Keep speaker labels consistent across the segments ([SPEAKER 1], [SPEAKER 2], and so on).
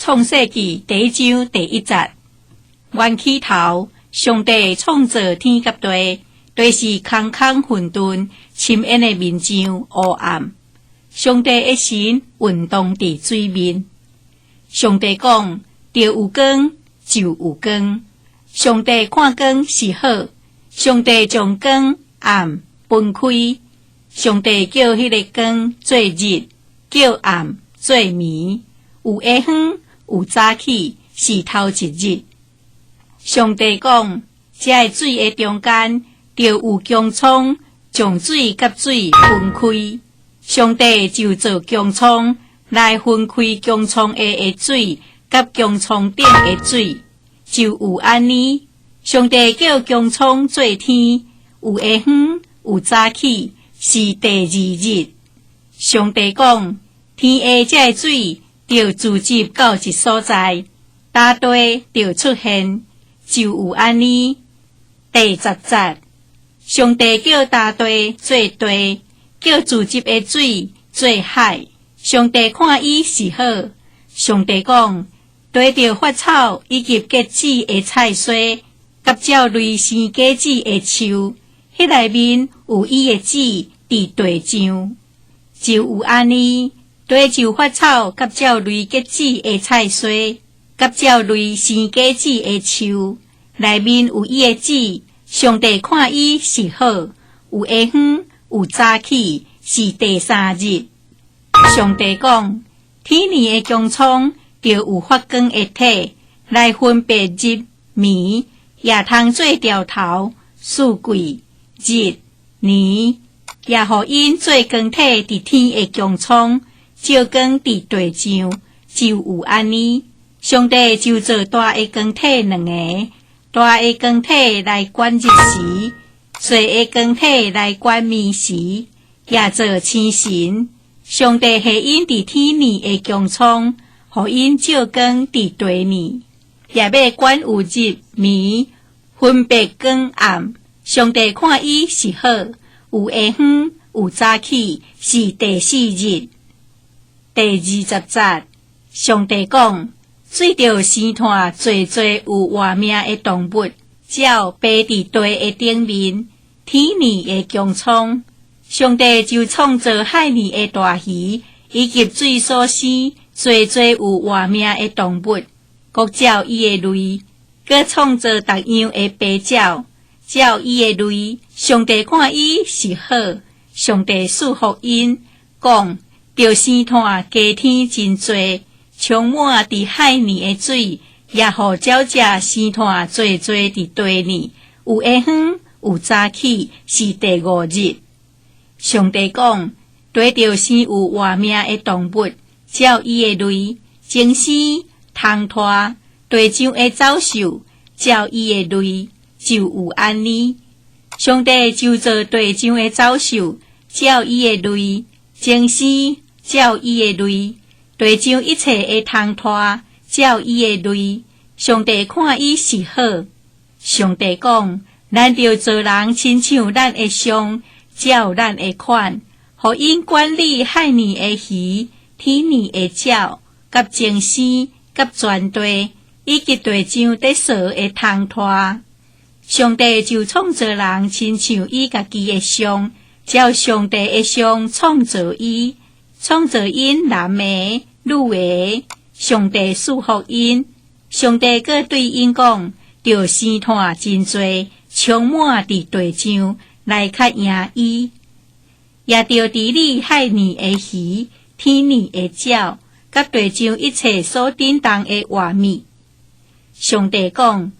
[SPEAKER 1] 創世記第一章第一節，原起頭，上帝創造天佮地，地是空空混沌，深淵的面上烏暗。上帝的神運動佇水面。上帝講：著有光，就有光。上帝看光是好，上帝將光暗分開。上帝叫彼个光做日，叫暗做暝。有下昏，有早起，是頭一日。上帝講：這个水的中間，著有穹蒼，將水佮水分開。上帝就造穹蒼來分開穹蒼下的水佮穹蒼頂的水，就有按呢。上帝叫穹蒼做天，有下昏，有早起，是第二日。上帝講：天下這个水著聚集到一所在，乾地著出現，就有按呢。第十節，上帝叫乾地做地，叫聚集的水做海。上帝看伊是好。上帝講：地著發草以及結籽的菜蔬，佮照類生果子的樹，彼內面有伊的籽佇地上，就有按呢。地就發草，佮照類結籽的菜蔬，佮照類生果子的樹，內面有伊的籽。上帝看伊是好，有下昏，有早起，是第三日。上帝講：天暝的穹蒼著有發光的體，來分別日暝，也通做兆頭、四季、日、年，也予𪜶做光體佇天的穹蒼，照光佇地上，就有按呢。上帝就造大的光體兩个，大的光體來管日時，細的光體來管暝時，也做星辰。上帝予𪜶佇天暝的穹蒼，予𪜶照光佇地面，也欲管有日暝，分別光暗。上帝看伊是好，有下昏，有早起，是第四日。第二十節，上帝講：水著生湠濟濟有活命的動物，鳥飛佇地的頂面，天暝的穹蒼。上帝就創造海裡的大魚，以及水所生濟濟有活命的動物，各照伊的類；閣創造逐樣的飛鳥，照伊的類。上帝看伊是好，上帝賜福𪜶，講：著生湠加添真濟，充滿佇海裡的水，也予鳥隻生湠濟濟佇地面。有下昏，有早起，是第五日。上帝講：地著生有活命的動物，照伊的類，精生、通脫，地上的走獸，照伊的類，就有按呢。上帝就造地上的走獸，照伊的類，精生，照伊的類，地上一切的通脫，照伊的類。上帝看伊是好。上帝講：咱著造人親像咱的像，照咱的款，予𪜶管理海裡的魚、天暝的鳥、佮精生、佮全地，以及地上咧踅的通脫。上帝就創造人親像伊家己的像，照上帝的像創造伊，創造𪜶男的、女的。上帝賜福𪜶，上帝閣對𪜶講：著生湠真濟，充滿佇地上，來較贏伊，也著治理海裡的魚、天暝的鳥，佮地上一切所振動的活物。上帝講：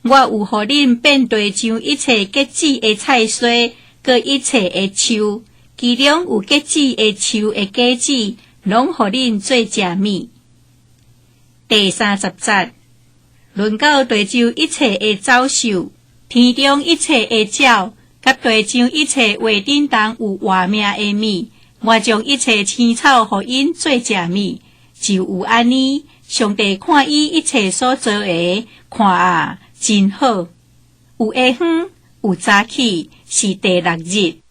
[SPEAKER 1] 我有予恁變地上一切結籽的菜蔬，閣一切的樹，其中有結籽的樹的果子，攏予恁做食物。第三十節，論到地上一切的走獸，天中一切的鳥，佮地上一切會振動有活命的物，我將一切青草予𪜶做食物，就有按呢。上帝看伊一切所造的，看啊，真好。有下昏，有早起，是第六日。